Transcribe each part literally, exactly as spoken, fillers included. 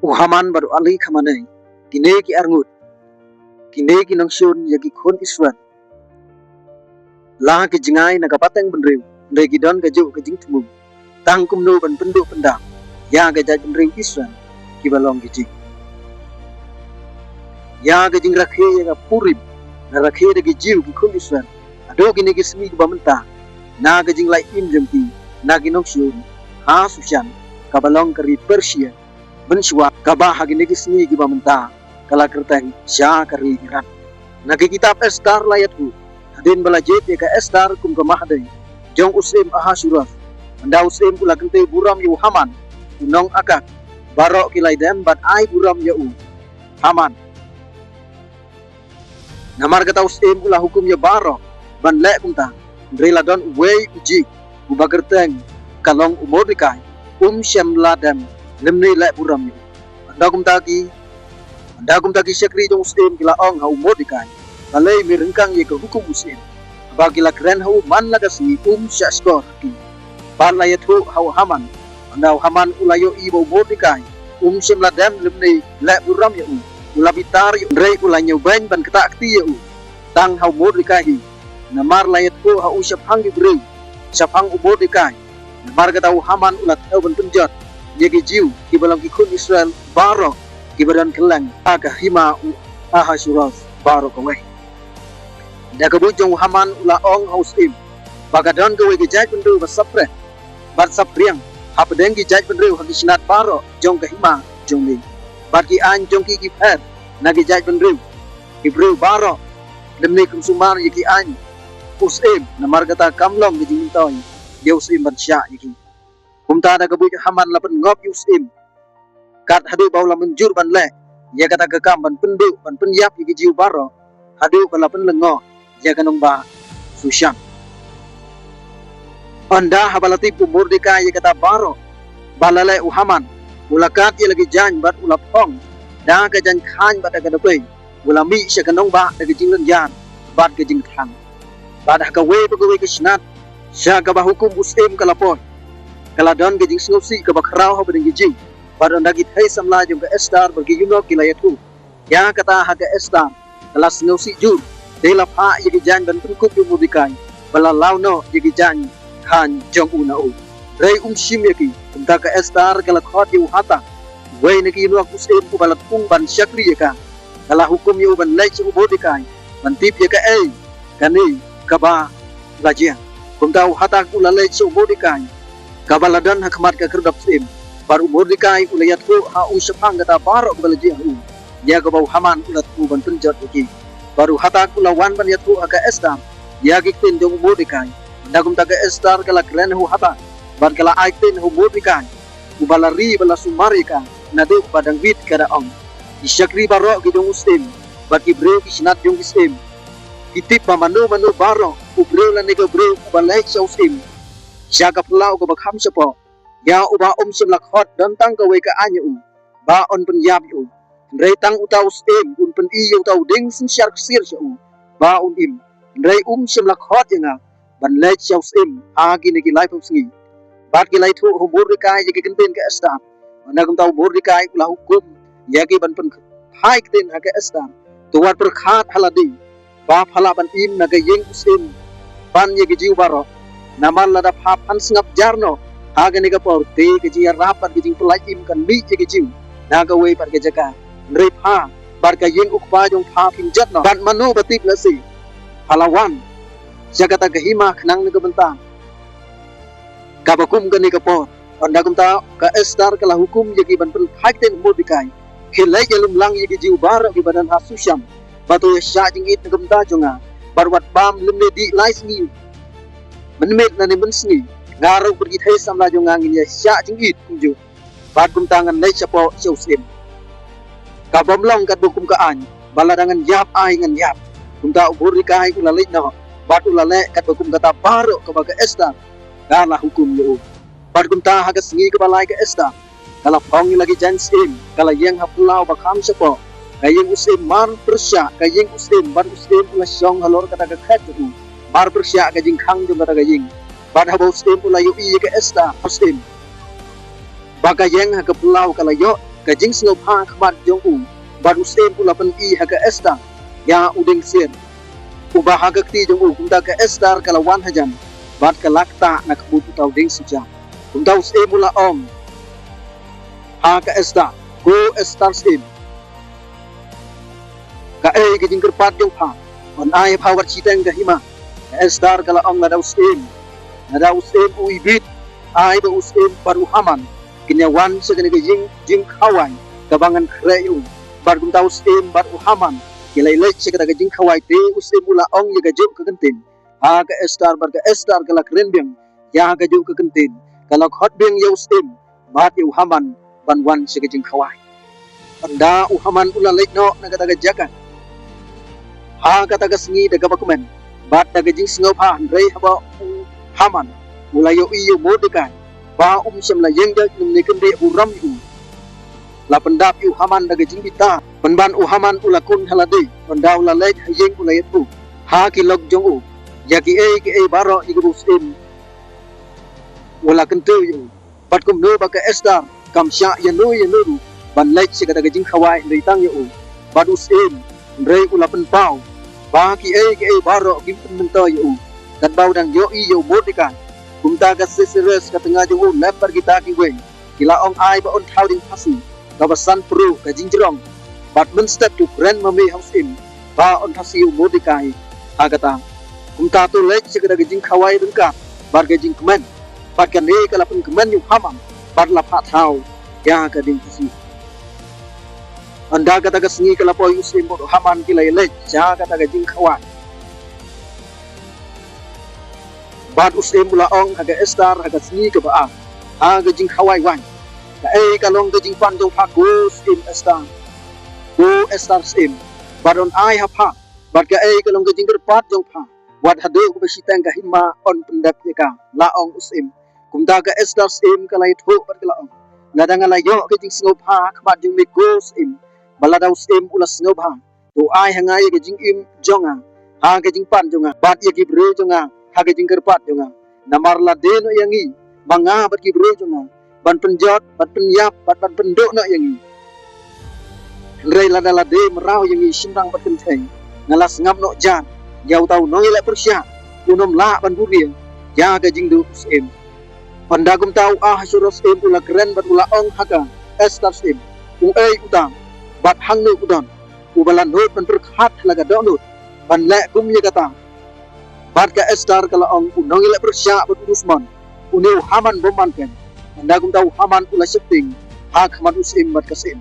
U Haman bad u Ali Khamenei, kine ki arngut, kine ki nongshun ïa ki khun Israel, la ki jngai na ka pateng bynriew, hynrei ki don ka juh ka jingthmu tang kumno ban pynduh pyndam ïa ka jaitbynriew Israel kiba long ki jing. Ïa ka jingrakhe ïa ka Purim, la rakhe da ki Jiw ki khun Israel haduh kine ki sngi kiba mynta, na ka jinglait im jong ki na ki nongshun ha Sushan, kaba long ka ri Persia, mynshuwa kaba ha kine ki sngi kiba mynta ka la kyrteng sha ka ri Iran. Na ka kitab Esther la ïathuh, hadien ba la jied ïa ka Esther kum ka mahdei jong u syiem Ahasuerus, ynda u syiem u la kynthei burom ïa u Haman u nong Agag, baroh ki la ïadem bad ai burom ïa u Haman. Namar kata u syiem u la hukum ïa baroh ban leh kumta, hynrei la don uwei u jih uba kyrteng ka long u Mordekai, um shym la dem lymne leh burom ïa u. Ynda kumta ki, ynda kumta ki shakri jong u syiem ki la ong ha u Mordekai, balei me ryngkang ïa ka hukum u syiem? Haba ki la kren ha u man la ka sngi, um shah shkor ha ki. Bad la ïathuh ha u Haman, ynda u Haman u la ïohi ba u Mordekai um shym la dem lymne leh burom ïa u, u la bitar ïa u, hynrei u la ñiewbeiñ ban ktah kti ïa u tang ha u Mordekai hi. Namar la ïathuh ha u shaphang ki briew, shaphang u Mordekai. Namar kata u Haman u la thew ban pynjot ïa ki Jiw kiba long ki khun Israel baroh kiba don kylleng ha ka hima u Ahasuerus baroh kawei. Da ka buit jong u Haman u la ong ha u syiem ba ka don kawei ka jaitbynriew ba sappret bad sapphriang hapdeng ki jaitbynriew ha ki snat baroh jong ka hima jong me, bad ki aiñ jong ki ki pher na ki jaitbynriew, ki briew baroh lymne kim sumar ïa ki aiñ u syiem, namar kata kam long ka jingmyntoi ïa u syiem ban shah ïa ki. Kumta da ka buit u Haman la pynngop ïa u syiem, kat haduh ba u la mynjur ban leh ïa kata ka kam ban pynduh ban pynïap ïa ki Jiw baroh, haduh ba la pynlyngngoh ïa ka nongbah Sushan. Ynda haba la tip u Mordekai ïa kata baroh ba la leh u Haman, u la kat ïa la ki jaiñ bad u la phong da ka jaiñ khaiñ bad da ka dpei, u la mih sha ka nongbah da ka jinglynñiar bad ka jingkthang. Bad ha kawei pa kawei ka snat sha kaba hukum u syiem ka la poi, ka la don ka jingsngewsih kaba khraw hapdeng ki Jiw, bad ynda ki thei samla jong ka Esther bad ki ïunok ki la ïathuh ïa kata ha ka Esther, ka la sngewsih jur, te la phah ïa ki jaiñ ban pynkup ïa u Mordekai ba la law noh ïa ki jaiñ khaiñ jong u na u. Hynrei um shim ïa ki. Kumta ka Esther ka la khot ïa u Hatak, uwei na ki ïunok u syiem uba la thung ban shakri ïa ka. Ka la hukum ïa u ban leit sha u Mordekai ban tip ïa kaei kane kaba la jia. Kumta u Hatak u la leit sha u Mordekai kaba la don ha khmat ka khyrdop syiem, bad u Mordekai u la ïathuh ha u shaphang kata baroh kaba la jia ha u, ïa kaba u Haman u la thmu ban pynjot ïa ki. Bad u Hatak u la wan ban ïathuh ha ka Esther ïa ki ktien jong u Mordekai. Ynda kumta ka Esther ka la kren ha u Hatak bad ka la ai ktien ha u Mordekai, uba la ri bad la sumar ïa ka, naduh ba dang wit ka da ong. Ki shakri baroh ki jong u syiem bad ki briew ki snat jong ki syiem ki tip ba mano mano baroh u briew lane ka briew uba leit sha u syiem sha ka phyllaw kaba kham shapoh, ïa uba um shym la khot don tang kawei ka aiñ ïa u ba un pynïap ïa u, hynrei tang uta u syiem un pyni ïa uta u dieng synshar ksiar sha u ba un im. Hynrei um shym la khot ïa nga ban leit sha u syiem ha kine ki laiphew sngi. Bad ki la ïathuh ha u Mordekai ïa ki ktien ka Esther. Ynda kumta u Mordekai u la hukum ïa ki ban pynphai ktien ha ka Esther, to wat pyrkhat ha lade ba pha lah ban im na ka ïing u syiem ban ïa ki Jiw baroh. Namar lada pha phan sngap jar noh ha kane ka por, te ka jingïarap bad ka jingpyllait im kan mih ïa ki Jiw na kawei pat ka jaka. Hynrei pha bad ka ïing u kpa jong pha phin jot noh. Bad mano ba tip lehse pha la wan sha kata ka hima khnang na ka bynta kaba kum kane ka por. Ynda kumta ka Esther ka la hukum ïa ki ban pynphai ktien ha u Mordekai, khie leit ïalum lang ïa ki Jiw baroh kiba don ha Sushan, ba to ïa shah jingit na ka bynta jong nga, bad wat bam lymne dih lai sngi mynmiet lane mynsngi. Nga ruh bad ki thei samla jong nga ngin ïa shah jingit kumjuh, bad kumta ngan leit shapoh sha u syiem. Ka bym long katba kum ka aiñ ba lada ngan ïap ai ngan ïap. Kumta u Mordekai u la leit noh bad u la leh katba kum kata baroh kaba ka Esther ka la hukum ïa u. Bad kumta ha ka sngi kaba lai ka Esther ka la phong ïa la ki jaiñ syiem, ka la ïeng ha phyllaw ba kham shapoh. Ka ïing u syiem mar pyrshah, ka ïing u syiem bad u syiem u la shong halor kata ka khet jong u, mar pyrshah ka jingkhang jong kata ka ïing. Bad haba u syiem u la ïohi ïa ka Esther, u syiem ba ka ïeng ha ka phyllaw ka la ïoh ka jingsngewbha khmat jong u, bad u syiem u la pyni ha ka Esther ïa u dieng ksiar, uba ha ka kti jong u. Kumta ka Esther ka la wan hajan bad ka la ktah na ka mut uta u dieng sujat. Kumta u syiem u la ong ha ka Esther, "Ko Esther syiem, kaei ka jingkyrpad jong pha? Ban ai ha pha wat shiteng ka hima?" Ka Esther ka la ong, "Lada u syiem, lada u syiem u ibit, ai ba u syiem bad u Haman kin ïa wan sha kane ka jing, jingkhawai kaba ngan khreh ïa u." Bad kumta u syiem bad u Haman ki la leit sha kata ka jingkhawai, te u syiem u la ong ïa kajuh ka kyntien ha ka Esther, bad ka Esther ka la kren biang ïa kajuh ka kyntien, ka la khot biang ïa u syiem bad ïa u Haman ban wan sha ka jingkhawai. Ynda u Haman u la leit noh na kata ka jaka ha kata ka sngi da kaba kmen bad da ka jingsngewbha, hynrei haba u Haman u la ïohi ïa u Mordekai ba um shym la ïeng da lymne kyndiah burom ïa u, la pyndap ïa u Haman da ka jingbitar. Pynban u Haman u la khun ha lade, ynda u la leit ha ïing u la ïathuh ha ki lok jong u ïa kiei kiei baroh ïa kiba u syiem u la kyntu ïa u. Bad kumno ba ka Esther kam shah ïano ïano ruh ban leit sha kata ka jingkhawai hynrei tang ïa u bad u syiem, hynrei u la pynpaw ba kiei kiei baroh kim pynmyntoi ïa u katba u dang ïohi ïa u Mordekai. Kumta ka Ahasuerus ka tnga jong u lem bad kita kiwei ki la ong, ai ba un thaw dieng phasi kaba san pruh ka jingjrong, bad mynstep to kren ma me ha u syiem ba un phasi ïa u Mordekai ha kata. Kumta to leit sha kata ka jingkhawai ryngkat bad ka jingkmen, bad kane ka la pynkmen ïa u Haman bad la phah thaw ïa ka dieng phasi. Ynda kata ka sngi ka la poi, u syiem bad u Haman ki la ïaleit sha kata ka jingkhawai. Bad u syiem u la ong ha ka Esther ha ka sngi kaba ar ha ka jingkhawai waiñ, kaei ka long ka jingpan jong pha ko syiem Esther, ko Esther syiem, bad un ai ha pha? Bad kaei ka long ka jingkyrpad jong pha? Wat haduh kaba shiteng ka hima un pyndep ïa ka, la ong u syiem. Kumta ka Esther syiem ka la ïathuh bad ka la ong, lada nga la ïoh ka jingsngewbha khmat jong me ko syiem, ba lada u syiem u la sngewbha, to ai ha nga ïa ka jingim jong nga ha ka jingpan jong nga, bad ïa ki briew jong nga ha ka jingkyrpad jong nga. Namar la die noh ïa ngi ma nga bad ki briew jong nga ban pynjot, ban pynïap, bad ban pynduh noh ïa ngi. Hynrei lada la die mraw ïa ngi shynrang bad kynthei, nga la sngap noh jan ïa uta u nongïaleh pyrshah, un ym lah ban buhrieh ïa ka jingduh u syiem. Ynda kumta u Ahasuerus syiem u la kren bad u la ong ha ka Esther syiem, uei uta, bad hangno u don, uba la nud ban pyrkhat ha la ka dohnud ban leh kum ïa kata? Bad ka Esther ka la ong, u nongïaleh pyrshah bad u dusmon, une u Haman bym man kein. Ynda kumta u Haman u la sheptieng ha khmat u syiem bad ka syiem.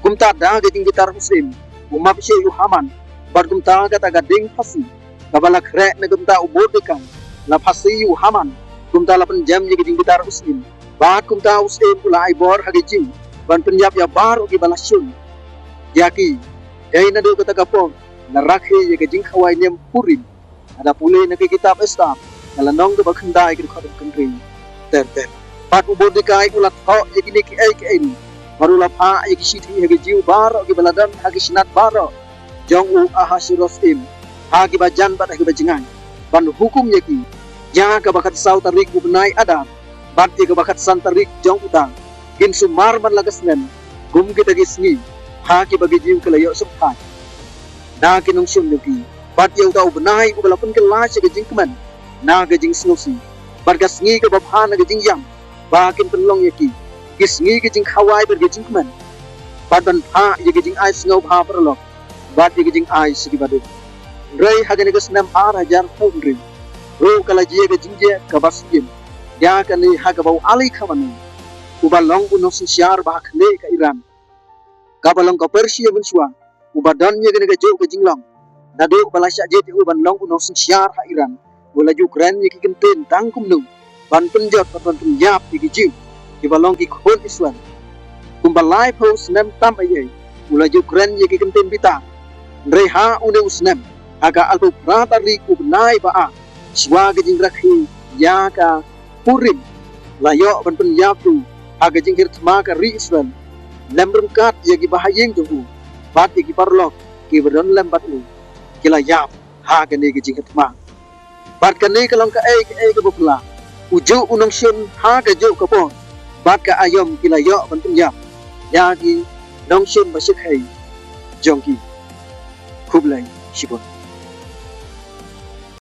Kumta da ka jingbitar u syiem u map sha u Haman, bad kumta kata ka dieng phasi kaba la khreh na ka bynta u Mordekai la phasi ïa u Haman. Kumta la pynjem ïa ka jingbitar u syiem, bad kumta u syiem u la ai bor ha ki Jiw ban pynïap ïa baroh kiba la shun ïa ki. Dei naduh kata ka por la rakhe ïa ka jingkhawai niam Purim. Lada pule na ka kitab Esther, ka lynnong kaba khyndai, ka dkhot kaba hynriew ter ter. Bad u Mordekai u la thoh ïa kine kiei kiei ruh, bad u la phah ïa ki shithi ha ki Jiw baroh kiba la don ha ki shnat baroh jong u Ahasuerus syiem, ha kiba jan bad ha kiba jngai, ban hukum ïa ki. Ïa kaba khatsaw tarik u bnai Adar bad ïa kaba khatsan tarik jong uta, kin sumar man la ka snem kum kita ki sngi ha kiba ki Jiw ki la ïoh shongthait na ki nongshun jong ki, bad ïa uta u bnai uba la pynkylla sha ka jingkmen na ka jingsngewsih, bad ka sngi kaba bha na ka jingïap ba kin pynlong ïa ki, ki sngi ki jingkhawai bad ki jingkmen, bad ban phah ïa ki jingai sngewbha paralok bad ïa ki jingai sha kiba duk. Hynrei ha kane ka snem ar hajar hynriew ruh ka la jia ka jingjia kaba sngewsih ïa kane, ha kaba u Ali Khamenei, uba long u nongsynshar ba ha khlieh ka Iran, kaba long ka Persia mynshuwa, uba don ïa kane kajuh ka jinglong naduh ba la shah jied ïa u ban long u nongsynshar ha Iran, u la ju kren ïa ki kyntien tang kumno ban pynjot bad ban pynïap ïa ki Jiw kiba long ki khun Israel. Kumba laiphew snem tam ei ei u la ju kren ïa ki kyntien bitar. Hynrei ha une u snem, ha ka arphew phra tarik u bnai ba ar, shuwa ka jingrakhe ïa ka Purim, la ïoh ban pynïap ïa u ha ka jingkhir thma ka ri Israel, lem ryngkat ïa kiba ha ïing jong u bad ïa ki paralok kiba don lem bad u, ki la ïap ha kane ka jingkhir thma. Bad kane ka long kaei kaei kaba phylla, u juh u nongshun ha kajuh ka por bad ka aïom ki la ïoh ban pynïap. ïa ki nongshun ba shyrkhei jong ki. Khublei shibun.